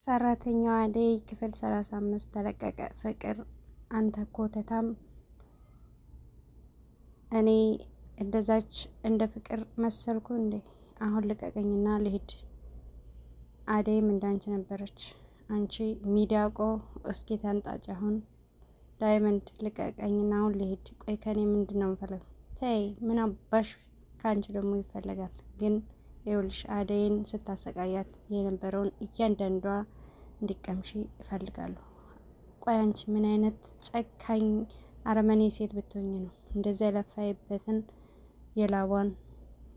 ሰራተኛዋ አደይ ክፍል 35 ተለቀቀ። ፍቅር አንተ ኮተታም፣ እኔ እንደዛች እንደ ፍቅር መሰልኩ እንዴ? አሁን ልቀቀኝና ልሂድ። አደይም እንዳንቺ ነበረች። አንቺ ሚዳቆ፣ እስኪ ተንጣጭ። አሁን ዳይመንድ ልቀቀኝና አሁን ልሂድ። ቆይ ከኔ ምንድን ነው የምፈልገው? ተይ፣ ምን አባሽ ከአንቺ ደግሞ ይፈለጋል ግን ይኸውልሽ አደይን ስታሰቃያት የነበረውን እያንዳንዷ እንዲቀምሺ እፈልጋለሁ። ቆይ አንቺ ምን አይነት ጨካኝ አረመኔ ሴት ብትሆኝ ነው እንደዚያ የለፋይበትን የላቧን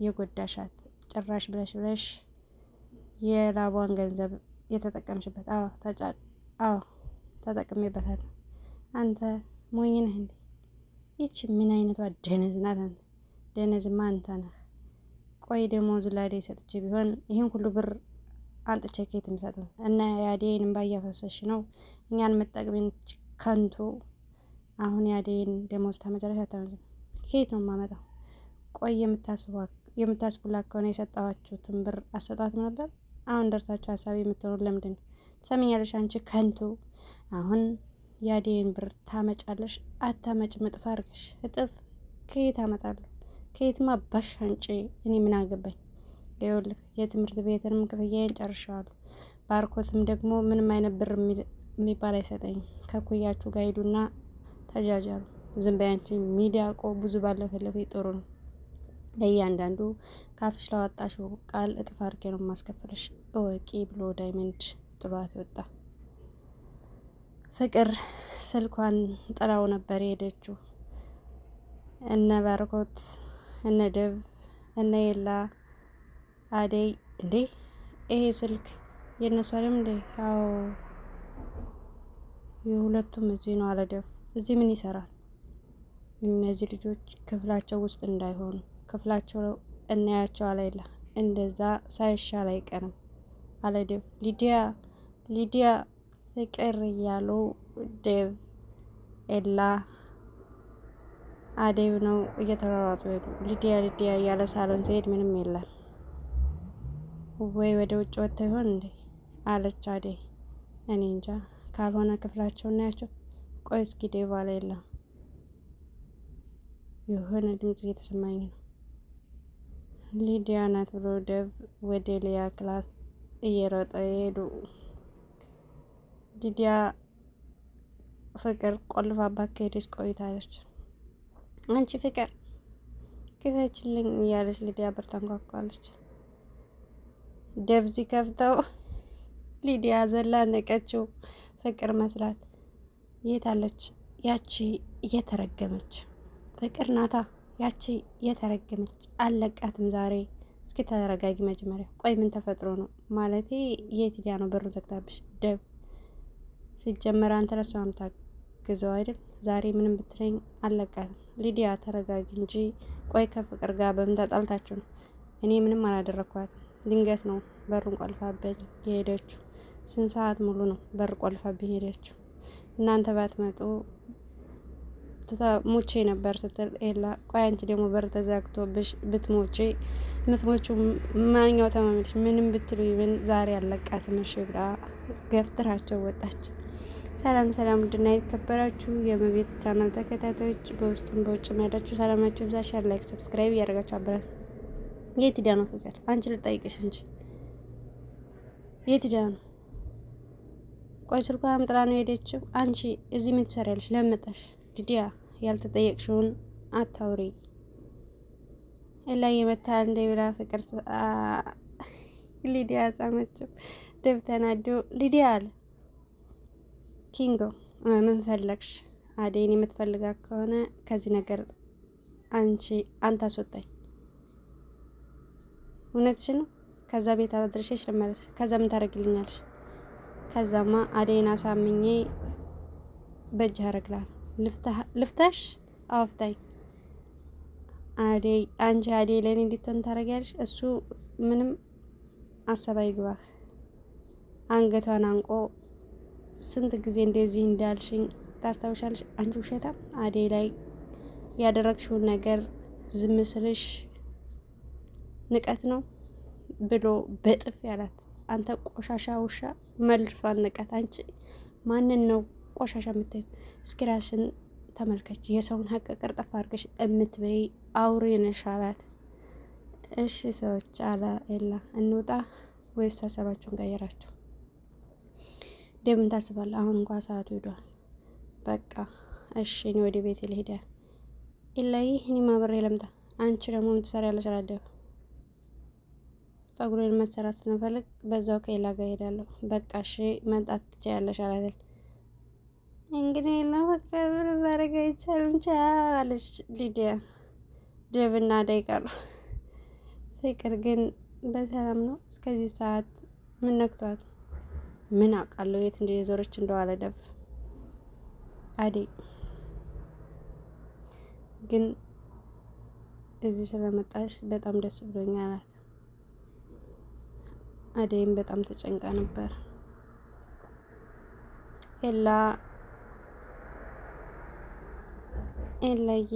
የጎዳሻት? ጭራሽ ብለሽ ብለሽ የላቧን ገንዘብ የተጠቀምሽበት። አዎ ተጫ አዎ ተጠቅሜበታለሁ። አንተ ሞኝ ነህ እንዴ? ይቺ ምን አይነቷ ደነዝ ናት? አንተ ደነዝማ አንተ ነህ። ቆይ ደሞዙ ለአደይ ሰጥቼ ቢሆን ይህን ሁሉ ብር አንጥቼ ከየት የምሰጠው? እና የአደይን እንባ እያፈሰሽ ነው እኛን የምትጠቅሚን ከንቱ። አሁን የአደይን ደሞዝ ታመጫለሽ አታመጭም? ከየት ነው የማመጣው? ቆይ የምታስቡላት ከሆነ የሰጠኋችሁትን ብር አሰጧትም ነበር። አሁን ደርሳችሁ ሀሳቢ የምትሆኑ ለምንድን ነው? ትሰሚኛለሽ አንቺ ከንቱ። አሁን የአደይን ብር ታመጫለሽ አታመጭም? እጥፍ አድርገሽ እጥፍ ከየት አመጣለሁ? ከየትም አባሽ አንጪ፣ እኔ ምን አገባኝ? ይኸውልህ የትምህርት ቤትንም ክፍያዬን ጨርሼዋለሁ። ባርኮትም ደግሞ ምንም አይነት ብር የሚባል አይሰጠኝም። ከኩያችሁ ጋር ሂዱና ተጃጃሉ። ዝም በይ አንቺ ሚዳቆ። ብዙ ባለፈለፈ ጥሩ ነው። ለእያንዳንዱ ካፍሽ ላወጣሽው ቃል እጥፍ አድርጌ ነው የማስከፍልሽ እወቂ ብሎ ዳይመንድ ጥሏት ወጣ። ፍቅር ስልኳን ጥላው ነበር የሄደችው። እነ ባርኮት እነ ደቭ እነ የላ አደይ እንዴ ይሄ ስልክ የእነሱ አይደል እንዴ? አዎ የሁለቱም እዚህ ነው አለ ደቭ። እዚህ ምን ይሰራል? እነዚህ ልጆች ክፍላቸው ውስጥ እንዳይሆኑ ክፍላቸው እናያቸው አለ የላ። እንደዛ ሳይሻል አይቀርም አለ ዴቭ። ሊዲያ ሊዲያ ፍቅር እያሉ ዴቭ ኤላ አደይ ነው እየተሯሯጡ ሄዱ። ሊዲያ ሊዲያ እያለ ሳሎን ሲሄድ ምንም የለም። ወይ ወደ ውጭ ወጥተው ይሆን እንዴ አለች አደይ። እኔ እንጃ፣ ካልሆነ ክፍላቸው እናያቸው። ቆይ እስኪ ዴቭ አለ የለም። የሆነ ድምጽ እየተሰማኝ ነው። ሊዲያ ናት ብሎ ዴቭ ወደ ሊያ class እየሮጠ ሄዱ። ሊዲያ ፍቅር ቆልፋባት ከሄደች ቆይታለች። አንቺ ፍቅር ክፈችልኝ እያለች ሊዲያ በር ታንኳኳለች። ዴቭ ሲከፍተው ሊዲያ ዘላ ነቀችው። ፍቅር መስላት የት አለች ያቺ እየተረገመች ፍቅር ናታ። ያቺ እየተረገመች አለቃትም ዛሬ። እስኪ ተረጋጊ መጀመሪያ። ቆይ ምን ተፈጥሮ ነው ማለቴ የት ሂዳ ነው በሩን ዘግታብሽ? ዴቭ ሲጀመር አንተ ለሷ ግዘው አይደል? ዛሬ ምንም ብትለኝ አለቃትም። ሊዲያ ተረጋጊ እንጂ። ቆይ ከፍቅር ጋር በምን ተጣልታችሁ ነው? እኔ ምንም አላደረኳትም። ድንገት ነው በሩን ቆልፋበት የሄደችው። ስንት ሰዓት ሙሉ ነው በር ቆልፋብኝ ሄደችው። እናንተ ባትመጡ ሙቼ ነበር ስትል ኤላ፣ ቆይ አንቺ ደግሞ በር ተዘግቶብሽ ብትሞቼ ምትሞቹ ማንኛው ተማመንሽ? ምንም ብትሉ ምን ዛሬ አለቃትም እሺ ብላ ገፍትራቸው ወጣች። ሰላም ሰላም፣ ውድና የተከበራችሁ የመቤት ቻናል ተከታታዮች በውስጥም በውጭም ያላችሁ ሰላማችሁ ይብዛ። share፣ like፣ subscribe እያደረጋችሁ አበራት። የት ሂዳ ነው ፍቅር? አንቺ ልጠይቅሽ እንጂ የት ሂዳ ነው? ቆይ ስልኳን ጥላ ነው የሄደችው። አንቺ እዚህ ምን ትሰሪያለሽ? ለምን መጣሽ? ሊዲያ ያልተጠየቅሽውን አታውሪ። ላይ የመታ እንደ ብላ ፍቅር ሊዲያ ጻመችው። ደብ ተናዶ ሊዲያ አለ ኪንጎ ምን ፈለግሽ? አደይን የምትፈልጋት ከሆነ ከዚህ ነገር አንቺ አንተ አስወጣኝ። እውነትሽ ነው። ከዛ ቤት አድርሼሽ ልመለስ። ከዛ ምን ታደርግልኛለሽ? ከዛማ አደይን አሳምኜ በእጅ አረግላል። ልፍታሽ? አዎ ፍታኝ። አደይ አንቺ አደይ ለእኔ እንድትሆን ታደርጊያለሽ? እሱ ምንም አሰብ አይግባህ። አንገቷን አንቆ ስንት ጊዜ እንደዚህ እንዳልሽኝ ታስታውሻለሽ? አንቺ ውሸታም፣ አደይ ላይ ያደረግሽውን ነገር ዝም ስልሽ ንቀት ነው ብሎ በጥፊ አላት። አንተ ቆሻሻ ውሻ መልሶ አነቃት። አንቺ ማንን ነው ቆሻሻ የምታዩ? እስኪ ራስን ተመልከች። የሰውን ሀቅ ቅርጥፍ አድርገሽ እምትበይ አውሬ ነሽ አላት። እሺ ሰዎች አለ ኤላ፣ እንውጣ ወይስ ሀሳባችሁን ቀየራችሁ? ደምን ታስባለህ? አሁን እንኳ ሰዓቱ ሄዷል። በቃ እሺ እኔ ወደ ቤት ልሄድ። ኤላዬ እኔም አብሬ ልምጣ። አንቺ ደግሞ ምን ትሰሪያለሽ? አላደብ ፀጉሬን መሰራት ስለምፈልግ በዛው ከኤላ ጋር እሄዳለሁ። በቃ እሺ መምጣት ትችያለሽ አላት። እንግዲህ ለፍቅር ምንም ማድረግ አይቻልም። ቻው አለች ሊዲያ። ዴቭና አደይ ቀሩ። ፍቅር ግን በሰላም ነው እስከዚህ ሰዓት ምን ነክቷት? ምን አውቃለሁ የት እንደዞረች እንደዋለ ደፍ አደይ ግን እዚህ ስለመጣሽ በጣም ደስ ብሎኛል አላት። አደይም በጣም ተጨንቃ ነበር። ኤላ ኤላዬ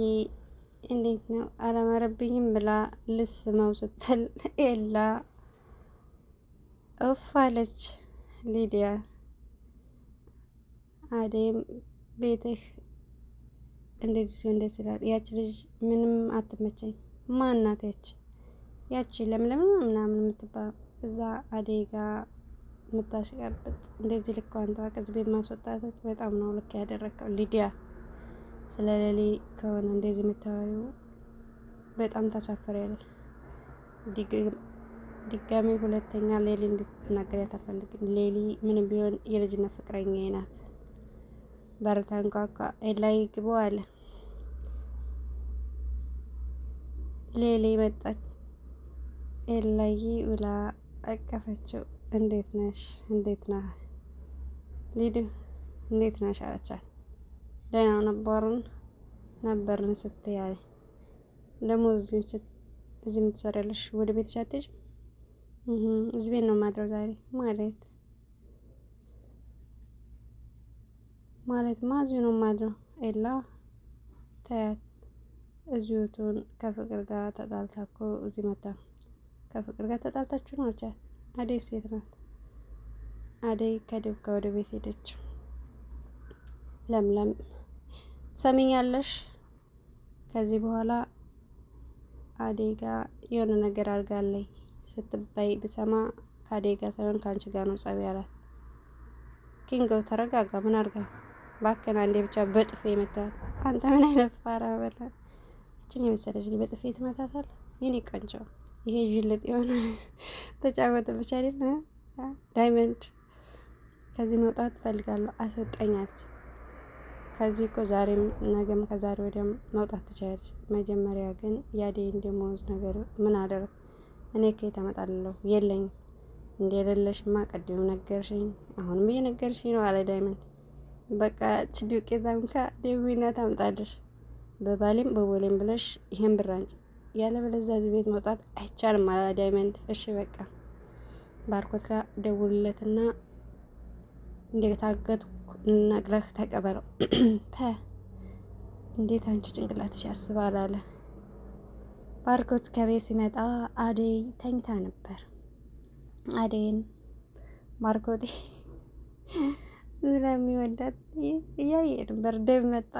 እንዴት ነው አላማረብኝም ብላ ልስመው ስትል ኤላ እፍ አለች ሊዲያ። አደይም ቤትህ እንደዚህ ሲሆን ደስ ይላል። ያች ልጅ ምንም አትመቸኝ። ማናት ያች? ያቺ ለምለም ምናምን የምትባለው እዛ አደይ ጋ የምታሽቃብጥ እንደዚህ ልኳን ተዋቅ። እዚህ ቤት ማስወጣት በጣም ነው ልክ ያደረግከው ሊዲያ። ስለ ሌሊ ከሆነ እንደዚህ የምታወሪው በጣም ታሳፍሪያለሽ። ድጋሚ ሁለተኛ ሌሊ እንድትናገሪያት አልፈልግም። ሌሊ ምንም ቢሆን የልጅነት ፍቅረኛዬ ናት። በር ተንኳኳ። ኤላይ ግቡ አለ። ሌሊ መጣች። ኤላይ ብላ አቀፈችው። እንዴት ነሽ? እንዴት ነህ ሊዱ? እንዴት ነሽ አለቻት። ደህና ነበሩን ነበርን ስትይ አለ። ደግሞ እዚህ የምትሰሪያለሽ ወደ ቤትሽ አትሄጂም? እዚህ ቤት ነው የማድረው ዛሬ ማለት ማለትማ እዚሁ ነው የማድረው። ኤላ ተያት እዚሁ ትሁን። ከፍቅር ጋር ተጣልታ እኮ እዚህ መታ። ከፍቅር ጋር ተጣልታችሁ ነው አለቻት። አደይ ሴት ናት። አደይ ከዴቭ ጋር ወደ ቤት ሄደች። ለምለም ሰሚኛለሽ፣ ከዚህ በኋላ አደይ ጋር የሆነ ነገር አድርጋለኝ ስትባይ ብሰማ ከአደይ ጋር ሳይሆን ከአንቺ ጋር ነው ጸብ ያላት። ኪንጎ ተረጋጋ፣ ምን አድርጋ ባከን፣ አንዴ ብቻ በጥፌ መታት። አንተ ምን አይነት ፋራ በላ። እችን የመሰለች በጥፌ ትመታታል። የኔ ቆንጆ፣ ይሄ ዥልጥ የሆነ ተጫወተ ብቻ አይደል ዳይመንድ። ከዚህ መውጣት ትፈልጋለሁ፣ አስወጣኝ አለች። ከዚህ እኮ ዛሬም ነገም ከዛሬ ወዲያም መውጣት ትችያለሽ። መጀመሪያ ግን የአደይን ደመወዝ ነገር ምን አደረግ? እኔ ከየት አመጣለሁ? የለኝም። እንደሌለሽማ ቅድም ነገርሽኝ፣ አሁንም እየነገርሽኝ ነው አለ ዳይመንድ። በቃ ዱቄታም ካ ደዊና ታምጣለሽ፣ በባሌም በቦሌም ብለሽ ይሄን ብር አንጪ፣ ያለበለዚያ እዚህ ቤት መውጣት አይቻልም አለ ዳይመንድ። እሺ በቃ ባርኮት ጋር ደውልለትና እንደታገትኩ ነግረህ ተቀበለው። ፐ እንዴት አንቺ ጭንቅላትሽ ያስባል አለ ባርኮት። ከቤት ሲመጣ አደይ ተኝታ ነበር። አደይን ባርኮቴ ስለሚወዳት እያየ ነበር። ደብ መጣ።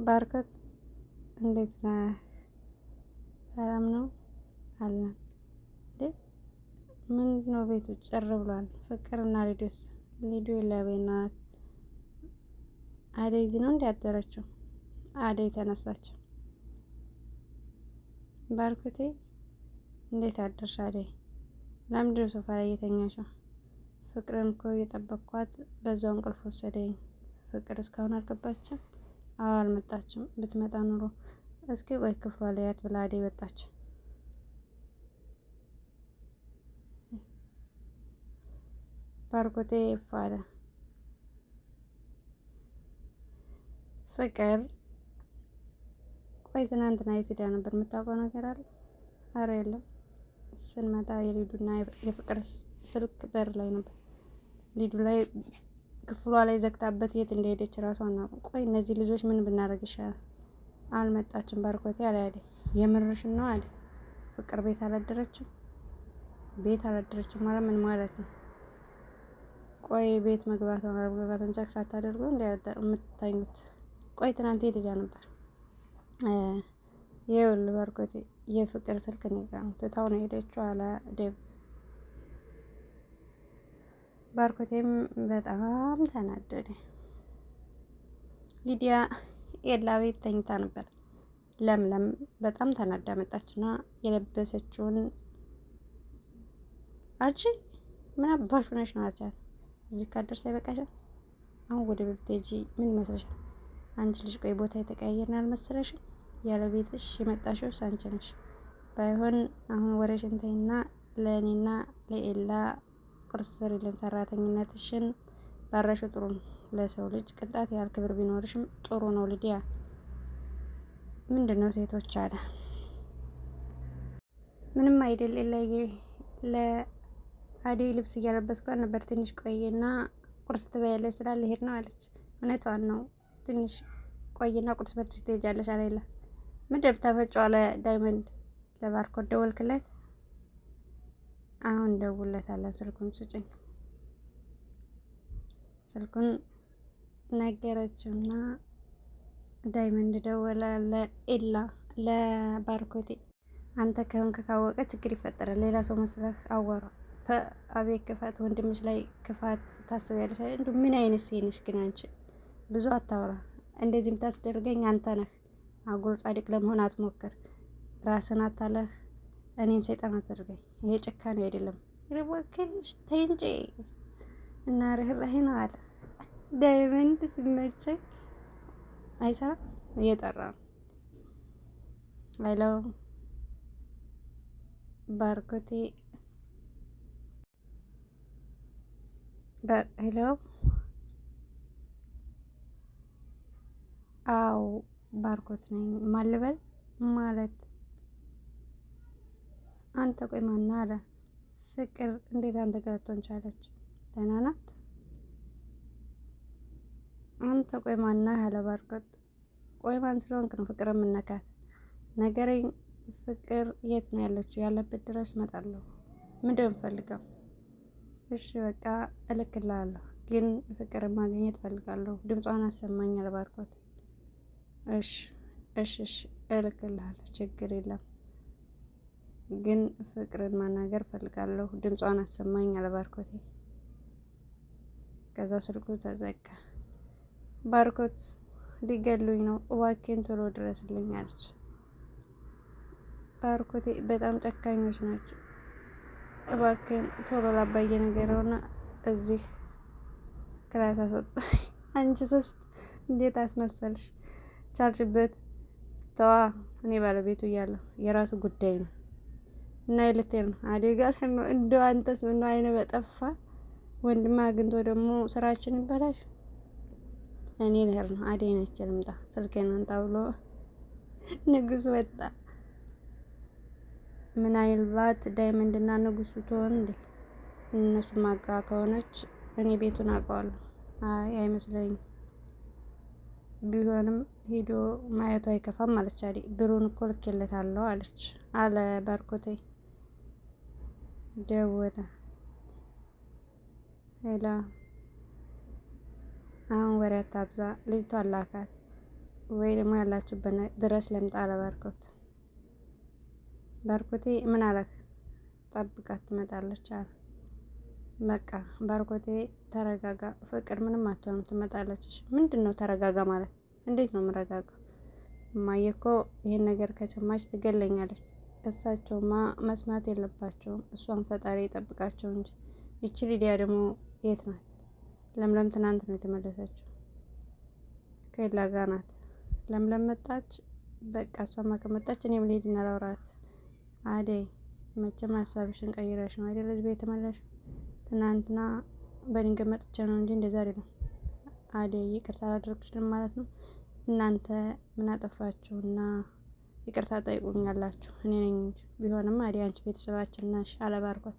ባርኮት እንዴት ነህ? ሰላም ነው አለን። ምንድን ነው ቤቱ ጭር ብሏል። ፍቅርና ሊዱስ? ሊዱ የለቤት ናት። አደይ እዚህ ነው እንዲ ያደረችው። አደይ ተነሳች። ባርኮቴ እንዴት አደርሽ አደይ? ለምንድን ነው ሶፋ ላይ እየተኛሽው? ፍቅርን እኮ እየጠበቅኳት በዛው እንቅልፍ ወሰደኝ። ፍቅር እስካሁን አልገባችም? አዎ አልመጣችም። ብትመጣ ኑሮ እስኪ ቆይ ክፍሏ ላይ ብላ አደይ ወጣች። ባርኮቴ ይፋለ ፍቅር ቆይ ትናንትና የት ሄዳ ነበር? የምታውቀው ነገር አለ? አረ የለም። ስንመጣ የሊዱና የፍቅር ስልክ በር ላይ ነበር። ሊዱ ላይ ክፍሏ ላይ ዘግታበት የት እንደሄደች እራሷ አናውቅም። ቆይ እነዚህ ልጆች ምን ብናደርግ ይሻላል? አልመጣችም ባርኮቴ አለ አደይ። የምርሽን ነው አለ። ፍቅር ቤት አላደረችም። ቤት አላደረችም ማለት ምን ማለት ነው? ቆይ ቤት መግባቷን አለመግባቷን check ሳታደርጉ እንደ የምትተኙት? ቆይ ትናንት የት ሄዳ ነበር? ይኸውልህ ባርኮቴ የፍቅር ስልክ እኔ ጋር ነው፣ ትታው ነው የሄደችው አለ ዴቭ። ባርኮቴም በጣም ተናደደ። ሊዲያ ኤላ ቤት ተኝታ ነበር። ለምለም በጣም ተናዳ መጣችና የለበሰችውን አንቺ ምን አባሽ ሆነሽ ነው አለቻት። እዚህ ካደርስ አይበቃሽም? አሁን ወደ ቤት ብትሄጂ ምን ይመስልሻል? አንቺ ልጅ ቆይ ቦታ የተቀያየርን አልመሰለሽም? ያለ ቤትሽ የመጣሽው አንቺ ነሽ። ባይሆን አሁን ወሬሽን ተይና ለእኔና ለኤላ ቁርስ ስሪልን። ሰራተኝነትሽን ባረሹ ጥሩ ነው። ለሰው ልጅ ቅንጣት ያህል ክብር ቢኖርሽም ጥሩ ነው። ልዲያ ምንድን ነው ሴቶች አለ ምንም አይደል። ኤላዬ ለአደይ ልብስ እያለበስኳት ነበር። ትንሽ ቆይና ቁርስ ትበያለሽ ስላለ ልሄድ ነው አለች። እውነቷን ነው። ትንሽ ቆይና ቁርስ በልተሽ ትሄጃለሽ አለ ኤላ። ምንድን ነው የምታፈጪው አለ ዳይመንድ። ለባርኮት ደወልክለት? አሁን ደውለታለን። ስልኩን ስጭኝ። ስልኩን ነገረችውና ዳይመንድ ደወለ ለኤላ ለባርኮቴ። አንተ ከሆንክ ካወቀ ችግር ይፈጠራል። ሌላ ሰው መስለህ አዋራ። አቤት ክፋት! ወንድምሽ ላይ ክፋት ታስቢያለሽ። እንዲሁ ምን አይነት ሴት ነሽ ግን አንቺ? ብዙ አታውራ። እንደዚህ የምታስደርገኝ አንተ ነህ። አጉል ጻድቅ ለመሆን አትሞክር። ራስን አታለህ እኔን ሰይጣን አታድርገኝ። ይሄ ጭካኔ አይደለም። እባክሽ ተይ እንጂ እና ርህራሄ ነው አለ ዳይመንድ። ሲመቸኝ አይሰራም፣ እየጠራ ነው። Hello ባርኮቴ፣ Hello። አዎ ባርኮት ነኝ። ማልበል ማለት አንተ ቆይ ማና አለ ፍቅር። እንዴት አንተ ጋር ልትሆን ቻለች? ደህና ናት? አንተ ቆይ ማና አለ ባርኮት። ቆይ ማን ስለሆንክ ነው ፍቅር የምነካት? ነገረኝ። ፍቅር የት ነው ያለችው? ያለበት ድረስ እመጣለሁ። ምንድን ነው የምፈልገው? እሺ በቃ እልክልሃለሁ፣ ግን ፍቅር ማግኘት እፈልጋለሁ። ድምጿን አሰማኝ አለ ባርኮት። እሺ እሺ እሺ እልክልሃለሁ፣ ችግር የለም ግን ፍቅርን ማናገር እፈልጋለሁ። ድምጿን አሰማኝ አለ ባርኮቴ። ከዛ ስልኩ ተዘጋ። ባርኮት ሊገሉኝ ነው፣ እባክህን ቶሎ ድረስልኝ አለች። ባርኮቴ በጣም ጨካኞች ናቸው። እባክህን ቶሎ ላባዬ ነገረውና እዚህ class አስወጣ። አንቺ ስስት እንዴት አስመሰልሽ? ቻልሽበት። ተዋ፣ እኔ ባለቤቱ እያለሁ የራሱ ጉዳይ ነው እና የልቴ ነው አደጋ ነው። እንደው አንተስ ምነው አይነ በጠፋ ወንድማ አግኝቶ ደግሞ ስራችን ይበላሽ። እኔ ልሄድ ነው፣ አደይ ነች ልምጣ፣ ስልኬን አንጣ ብሎ ንጉስ ወጣ። ምናልባት ዳይመንድ እና ንጉሱ ትሆን እንዴ? እነሱ ማጋ ከሆነች እኔ ቤቱን አውቀዋለሁ። አይ አይመስለኝም። ቢሆንም ሄዶ ማየቱ አይከፋም አለች አደይ። ብሩን እኮ ልኬለታለሁ አለች አለ ባርኮቴ። ደወለ። Hello አሁን ወሬ አታብዛ፣ ልጅቷ አላካት ወይ ደግሞ ያላችሁበት ድረስ ለምጣ አለ ባርኮት። ባርኮቴ ምን አለህ? ጠብቃት ትመጣለች አለ። በቃ ባርኮቴ ተረጋጋ፣ ፍቅር ምንም አትሆንም ትመጣለች። ምንድን ነው ተረጋጋ ማለት? እንዴት ነው የምረጋጋው? እማዬ እኮ ይህን ነገር ከሰማች ትገለኛለች። እሳቸውማ መስማት የለባቸውም። እሷን ፈጣሪ ይጠብቃቸው እንጂ። ይቺ ሊዲያ ደግሞ የት ናት? ለምለም ትናንት ነው የተመለሰችው። ከኤላ ጋር ናት። ለምለም መጣች። በቃ እሷማ ከመጣች እኔም ልሄድና ላውራት። አደይ መቼም ሀሳብሽን ቀይረሽ ነው አይደል እዚህ ቤት የተመለስሽው? ትናንትና በድንገት መጥቼ ነው እንጂ እንደዛ አይደለም። አደይ ይቅርታ አላደርግሽልም ማለት ነው። እናንተ ምን አጠፋችሁና ይቅርታ ጠይቁኛላችሁ? እኔ ነኝ እንጂ ቢሆንም አደይ አንቺ ቤተሰባችን ነሽ አለ ባርኮት።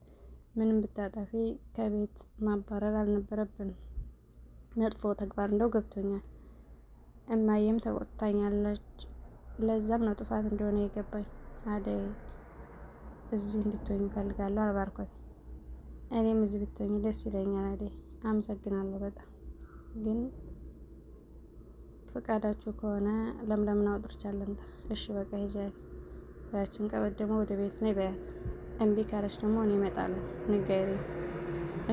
ምንም ብታጠፊ ከቤት ማባረር አልነበረብንም። መጥፎ ተግባር እንደው ገብቶኛል። እማዬም ተቆጥታኛለች። ለዛም ነው ጥፋት እንደሆነ የገባኝ። አደይ እዚህ እንድትሆኝ እፈልጋለሁ አለ ባርኮት። እኔም እዚህ ብትሆኝ ደስ ይለኛል አደይ፣ አመሰግናለሁ በጣም ግን ፈቃዳችሁ ከሆነ ለምለምን አውጥርቻለሁ። እሺ በቃ ሂጂ። ያችን ቀበጥ ደግሞ ወደ ቤት ነይ በያት። እምቢ ካለች ደግሞ እኔ እመጣለሁ ንገሪኝ።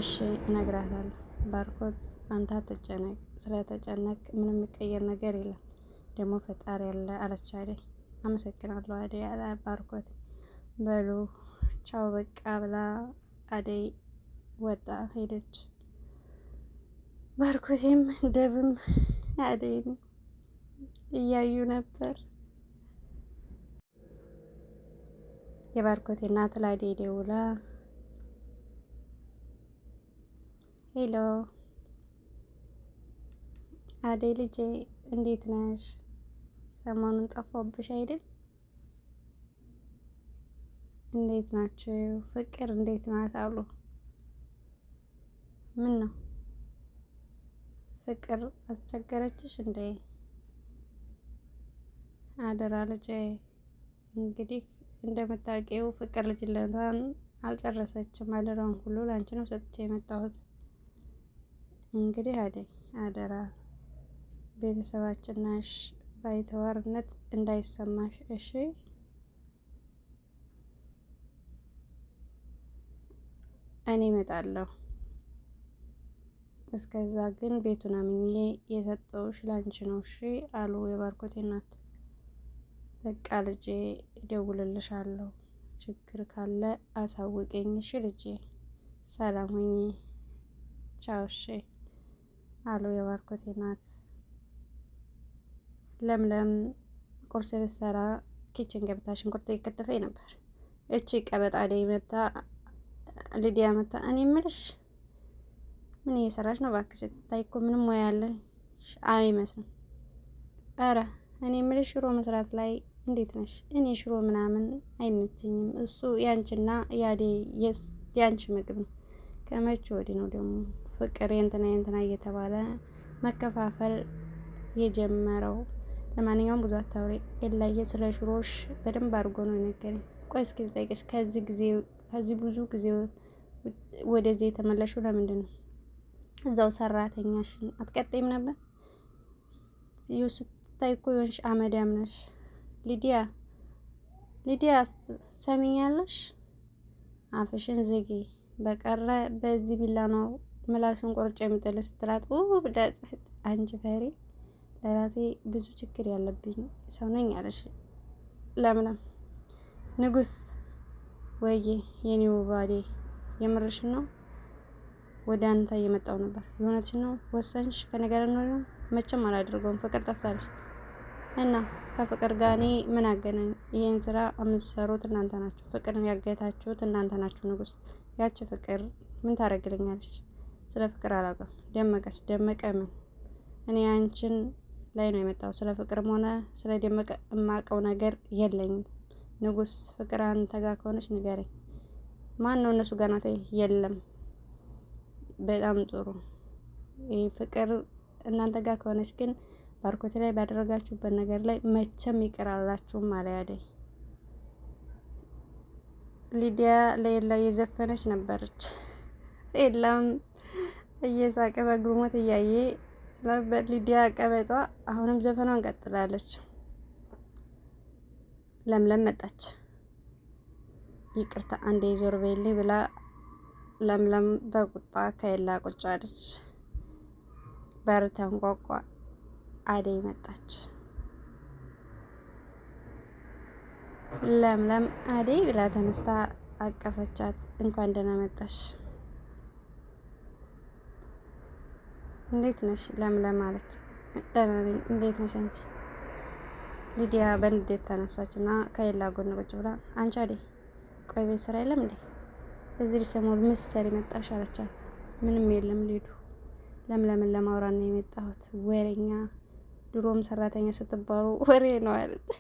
እሺ እነግራታለሁ። ባርኮት አንተ አትጨነቅ፣ ስለተጨነቅ ምንም የሚቀየር ነገር የለም። ደግሞ ፈጣሪ ያለ አለች አደይ። አመሰግናለሁ አደይ አለ ባርኮት። በሉ ቻው በቃ ብላ አደይ ወጣ ሄደች። ባርኮቴም ደብም አደይም እያዩ ነበር። የባርኮቴ እናት ለአደይ ደውላ hello አደይ ልጄ እንዴት ነሽ? ሰሞኑን ጠፋብሽ አይደል? እንዴት ናችሁ? ፍቅር እንዴት ናት አሉ። ምን ነው ፍቅር አስቸገረችሽ እንዴ? አደራ ልጄ፣ እንግዲህ እንደምታውቂው ፍቅር ልጅነቷን አልጨረሰችም። አደራውን ሁሉ ላንቺ ነው ሰጥቼ የመጣሁት። እንግዲህ አደይ አደራ ቤተሰባችን ነሽ፣ ባይተዋርነት እንዳይሰማሽ እሺ። እኔ እመጣለሁ። እስከዛ ግን ቤቱን አምኜ የሰጠውሽ ላንቺ ነው እሺ አሉ የባርኮቴ እናት። በቃ ልጄ እደውልልሻለሁ፣ ችግር ካለ አሳውቀኝ እሺ ልጄ፣ ሰላም ሁኚ፣ ቻው እሺ አሉ የባርኮቴ እናት። ለምለም ቁርስ ልትሰራ kitchen ገብታ ሽንኩርት እየከተፈኝ ነበር። እቺ ቀበጣ መታ ሊዲያ መታ፣ እኔ የምልሽ ምን እየሰራሽ ነው? እባክሽ ስትታይ እኮ ምንም ሙያ ያለሽ አይመስልም። ኧረ እኔ የምልሽ ሽሮ መስራት ላይ እንዴት ነሽ? እኔ ሽሮ ምናምን አይመቸኝም። እሱ ያንቺና ያዴ ያንቺ ምግብ ነው። ከመቼ ወዲህ ነው ደግሞ ፍቅር የእንትና የእንትና እየተባለ መከፋፈል የጀመረው? ለማንኛውም ብዙ አታውሪ። ኤላዬ ስለ ሽሮሽ በደንብ አድርጎ ነው የነገረኝ። ቆይ እስኪ ልጠይቅሽ፣ ከዚህ ጊዜ ከዚህ ብዙ ጊዜ ወደዚህ የተመለሽው ለምንድን ነው? እዛው ሰራተኛሽን አትቀጥይም ነበር? ስታይ እኮ የሆንሽ አመዳም ነሽ። ሊዲያ ሊዲያ ሰሚኛለሽ? አፍሽን ዝጊ። በቀረ በዚህ ቢላ ነው ምላሱን ቆርጬ የምጥል ስትላት፣ ብዳጽ አንቺ ፈሪ፣ ለራሴ ብዙ ችግር ያለብኝ ሰው ነኝ አለሽ ለምለም። ንጉስ ወይዬ የኔ ውባዴ የምርሽን ነው? ወደ አንተ እየመጣው ነበር። የእውነትሽን ነው? ወሰንሽ? ከኔ ጋር ነው? መቼም አላደርገውም። ፍቅር ጠፍታለች እና ከፍቅር ጋር እኔ ምን አገናኝ? ይህን ስራ የምትሰሩት እናንተ ናችሁ። ፍቅርን ያገታችሁት እናንተ ናችሁ። ንጉስ፣ ያቺ ፍቅር ምን ታደርግልኛለች? ስለ ፍቅር አላውቅም። ደመቀስ? ደመቀ ምን? እኔ አንቺን ላይ ነው የመጣው። ስለ ፍቅርም ሆነ ስለ ደመቀ የማውቀው ነገር የለኝም። ንጉስ፣ ፍቅር አንተ ጋር ከሆነች ንገረኝ። ማን ነው እነሱ ጋር ናት? የለም። በጣም ጥሩ። ይህ ፍቅር እናንተ ጋር ከሆነች ግን ባርኮቴ ላይ ባደረጋችሁበት ነገር ላይ መቼም ይቅር አላችሁም አለ አደይ። ሊዲያ ለኤላ እየዘፈነች ነበረች። ኤላም እየሳቀ በግርሞት እያየ ነበር። ሊዲያ ቀበጧ አሁንም ዘፈኗን ቀጥላለች። ለምለም መጣች። ይቅርታ አንዴ ዞር በይልኝ ብላ ለምለም በቁጣ ከኤላ ቁጭ አለች። በር ተንኳኳ። አደይ መጣች። ለምለም አደይ ብላ ተነስታ አቀፈቻት። እንኳን ደህና መጣሽ፣ እንዴት ነሽ ለምለም አለች። ደህና ነኝ፣ እንዴት ነሽ አንቺ? ሊዲያ በንዴት ተነሳች እና ከሌላ ጎን ቁጭ ብላ አንቺ አደይ ቆይ ቤት ስራ የለም እንዴ እዚህ ሰሞን ምን ስትሰሪ መጣሽ አለቻት። ምንም የለም ሊዱ ለምለምን ለማውራት ነው የመጣሁት። ወሬኛ ድሮም ሰራተኛ ስትባሉ ወሬ ነው አለች።